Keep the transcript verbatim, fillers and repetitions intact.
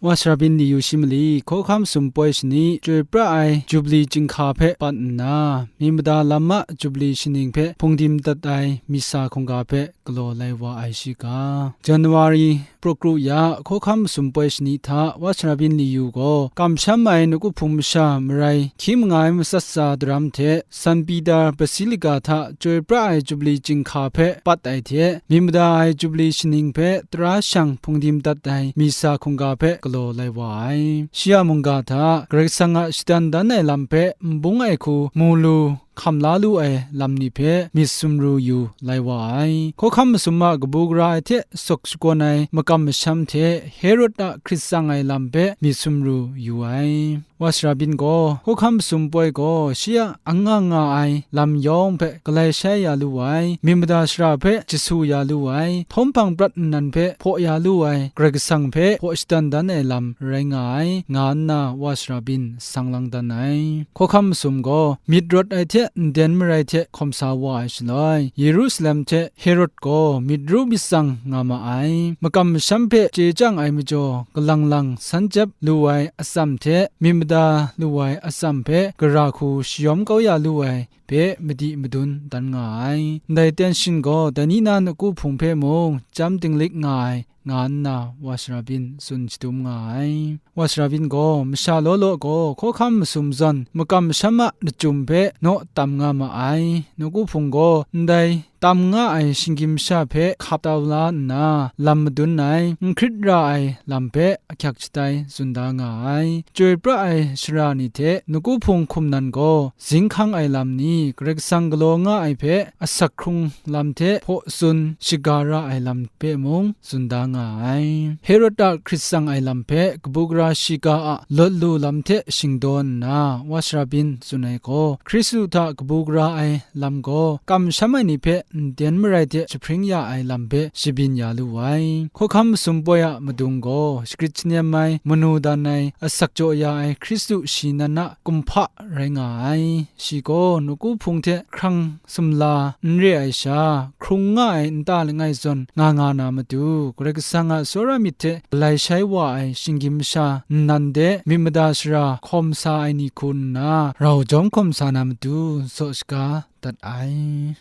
Wa Sharabin Liyu Shi Mali, Hkawhkam Masum Poi Shani, Chyoi Pra Ai Jubli Chyinghka hpe pat nna, myit mada lam a Jubli Shaning hpe hpungdim dat ai misa hkungga hpe galaw lai wa ai shi ga. January, Prokru ya Hkawhkam Masum Poi Shani hta Wa Sharabin Liyu gaw kamsham ai nawku hpung masha marai hkying mangai matsat tsa daram hte San Pitar Basilika hta Chyoi Pra Ai Jubli Chyinghka hpe pat ai hte, myit mada ai Jubli Shaning hpe tara shang hpungdim dat ai misa hkungga hpe galaw lai wa ai. Shi a mungga hta Karai Kasang a shadan dan ai lam hpe n bung ai hku mu lu hkam la lu ai lam ni hpe myit sumru yu lai wa ai. Hkawhkam masum a kabu gara ai hte suk shakawn ai makam masham hte Herod a hkrit tsang ai lam hpe myit sumru yu ai. Wa Sharabin gaw, Hkawhkam Masum Poi gaw shi a anga nga ai lam yawng hpe galai shai ya lu ai, myit mada shara hpe jasu ya lu ai, htawm hpang prat nnan hpe hpaw ya lu ai, Karai Kasang hpe hpaw shadan dan ai lam rai nga ai, nga nna Wa Sharabin sang lang dan ai. Hkawhkam masum gaw myit rawt ai hte nden marai hte hkawm sa wa ai shaloi, Yerusalem hte Herod gaw myit ru myit tsang nga ma ai. Makam masham hpe chye chyang ai majaw, kalang lang san jep lu ai atsam hte myit mada lu ai atsam hpe gara hku shayawm kau ya lu ai hpe madi madun dan nga ai. Ndai tension gaw dai ni na nawku hpung hpe mung chyam dinglik nga ai, nga nna Wa Sharabin tsun shadum nga ai. Wa Sharabin gaw masha law law gaw Hkawhkam Masum zawn makam masham a lachyum hpe naw tam nga ma ai. Nawku hpung gaw ndai tam nga ai shinggyim masha hpe hkap tau la nna, lam madun ai, n hkrit ra ai lam hpe ahkyak shatai tsun da nga ai. Chyoi pra ai shara ni hte nawku hpung hkum nan gaw, zinghkang ai lam ni, Karai Kasang galaw nga ai hpe asak hkrung lam hte hpaw tsun shaga ra ai lam hpe mung tsun da nga ai. Herod a hkrit tsang ai lam hpe kabu gara shiga a lawt lu lam hte shingdaw nna, Wa Sharabin tsun ai gaw, Hkristu hta kabu gara ai lam gaw, kamsham ai ni hpe nden marai hte jahpring ya ai lam hpe shabyin ya lu ai. Hkawhkam Masum Poi a madung gaw, shagrit shanem ai, manu dan ai, asak jaw ya ai Hkristu shi nan a kumhpa rai nga ai. Shi gaw nawku hpung hte hkrang sumla n re ai sha, hkrung nga ai nta langai zawn nga nga na matu, Karai Kasang a tsawra myit hte galai shai wa ai shinggyim masha nnan de myit mada shara hkawm sa ai ni hku nna, rau jawm hkawm sa na matu, saw shaga dat ai.